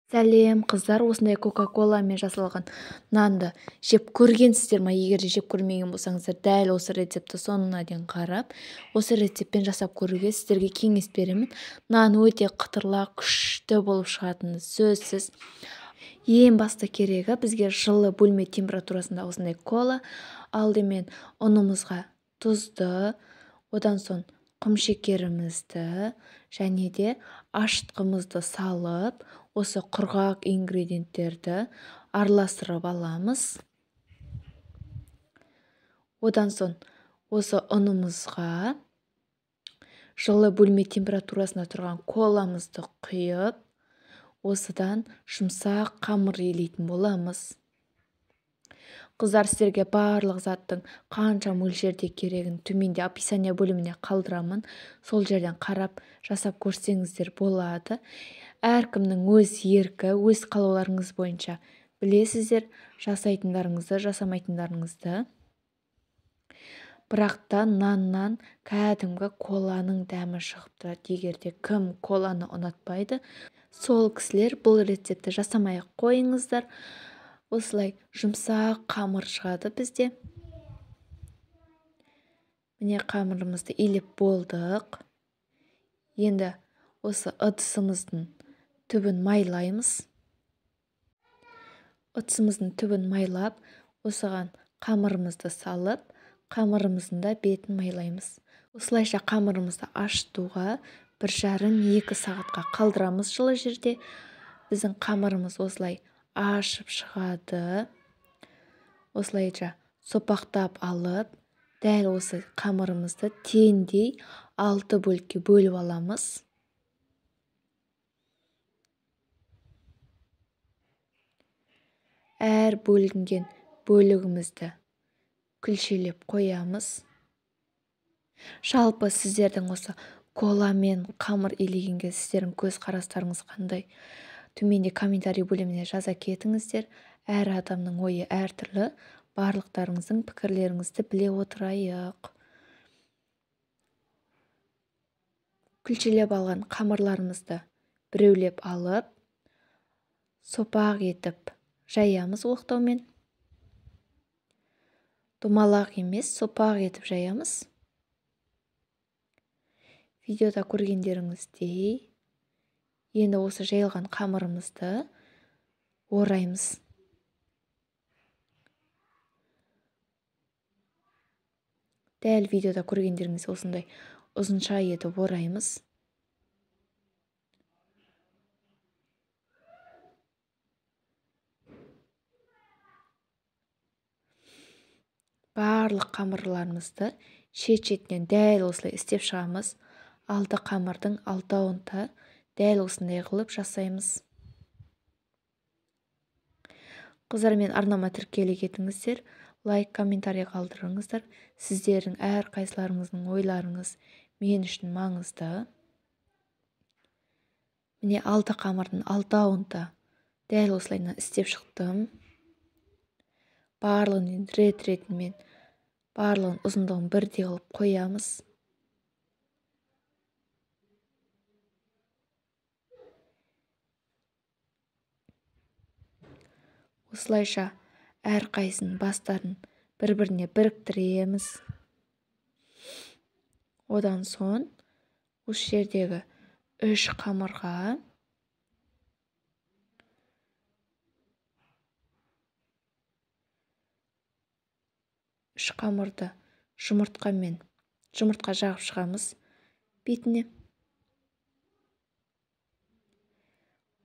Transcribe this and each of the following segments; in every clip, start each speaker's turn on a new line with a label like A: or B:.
A: Сәлем, қыздар, осындай кока-коламен жасалған нанды жеп көргенсіздер ма? Егер де жеп көрмеген болсаңыздар, дәл осы рецептті соңына дейін қарап, осы рецептпен жасап көруге сіздерге кеңес беремін. Нан өте қытырлақ, күшті болып шығатыны сөзсіз. Ең басты керегі бізге жылы бөлме температурасында осындай кола. Алдымен ұнымызға тұзды, одан соң құмшекерімізді және де ашытқымызды салып, осы құрғақ ингредиенттерді араластырып аламыз. Одан соң осы ұнымызға жылы бөлме температурасында тұрған коламызды құйып, осыдан жұмсақ қамыр илейтін боламыз. Қыздар, сіздерге барлық заттың қанша мөлшерде керегін төменде описание бөліміне қалдырамын. Сол жерден қарап жасап көрсеңіздер болады. Әркімнің өз еркі, өз қалауларыңыз бойынша білесіздер, жасайтындарыңызды, жасамайтындарыңызды. Бірақ та наннан кәдімгі коланың дәмі шығып тұрады. Егер де кім коланы ұнатпайды, сол кісілер бұл рецептті жасамай ақ қойыңыздар. Осылай жұмсақ қамыр шығады бізде. Міне, қамырымызды илеп болдық. Енді осы ыдысымыздың түбін майлаймыз. Ыдысымыздың түбін майлап, осыған қамырымызды салып, қамырымыздың да бетін майлаймыз. Осылайша қамырымызды ашытуға 1,5-2 сағатқа қалдырамыз жылы жерде. Біздің қамырымыз осылай ашып шығады. Осылайша сопақтап алып, дәл осы қамырымызды теңдей 6 бөлікке бөліп аламыз. Әр бөлінген бөлігімізді күлшелеп қоямыз. Жалпы сіздердің осы коламен қамыр илегенге сіздердің көз қарастарыңыз қандай? Төменде комментарий бөліміне жаза кетіңіздер. Әр адамның ойы әртүрлі. Барлықтарыңыздың пікірлеріңізді біле отырайық. Күлшелеп алған қамырларымызды біреулеп алып, сопақ етіп жаямыз оқтаумен. Домалақ емес, сопақ етіп жаямыз. Видеода көргендеріңіздей, енді осы жайылған қамырымызды ораймыз. Дәл видеода көргендеріңіз осындай ұзынша етіп ораймыз. Барлық қамырларымызды шет-шетінен дәл осылай істеп шығамыз. 6 қамырдың 6-уын да дәл осындай қылып жасаймыз. Қыздар, мен арнама тіркеле кетіңіздер, лайк, комментарий қалдырыңыздар. Сіздердің әр қайсыларыңыздың ойларыңыз мен үшін маңызды. Міне, 6 қамырдың 6-уын да дәл осылайынан істеп шықтым. Барлығын рет-ретімен, барлығын ұзындығын бірдей қылып қоямыз. Осылайша әрқайсының бастарын бір-біріне біріктіреміз. Одан соң осы жердегі 3 қамырға қамырды жұмыртқа жағып шығамыз бетіне.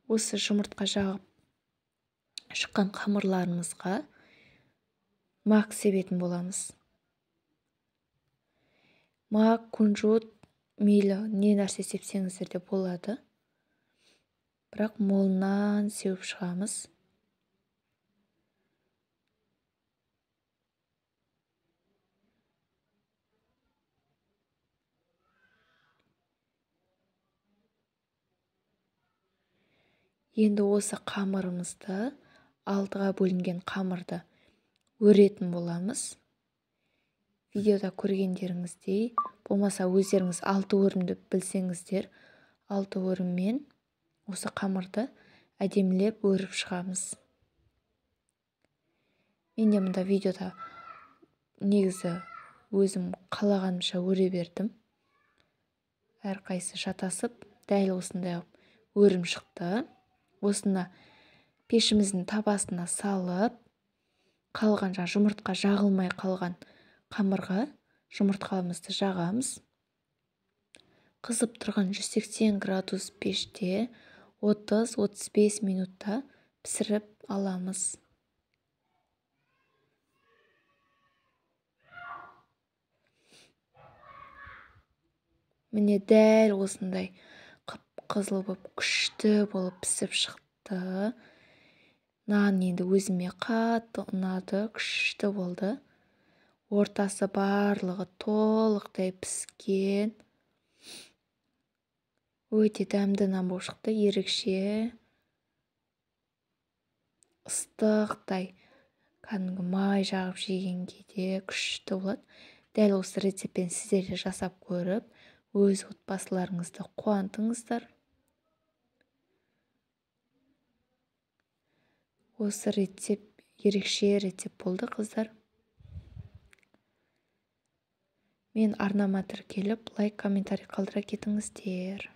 A: Осы жұмыртқа жағып шыққан қамырларымызға мак себетін боламыз. Мак, кунжут, мейлі не нәрсе сепсеңіздер де болады. Бірақ молынан сеуіп шығамыз. Енді осы қамырымызды, 6-ға бөлінген қамырды өретін боламыз. Видеода көргендеріңіздей, болмаса өздеріңіз 6 өрімді білсеңіздер, 6 өріммен осы қамырды Әдемілеп өріп шығамыз. Мен де мұнда видеода негізі өзім қалағанымша өре бердім. Әрқайсысы шатасып, дәл осындай өрім шықты. Осыны пешіміздің табасына салып, қалған жаңа жұмыртқа жағылмай қалған қамырға жұмыртқамызды жағамыз. Қызып тұрған 180 градус пеште 30-35 минутта пісіріп аламыз. Міне дәл осындай қып-қызыл болып, күшті болып пісіп шықты. Нан енді өзіме қатты ұнады, күшті болды. Ортасы барлығы толықтай піскен. Өте дәмді нан болып шықты, ерекше. Ыстықтай, кәдімгі май жағып жегенге де күшті болады. Дәл осы рецептпен сіздер де жасап көріп, өз отбасыларыңызды қуантыңыздар. Осы рецепт ерекше рецепт болды, қыздар. Мен арнама тіркеліп, лайк, комментарий қалдыра кетіңіздер.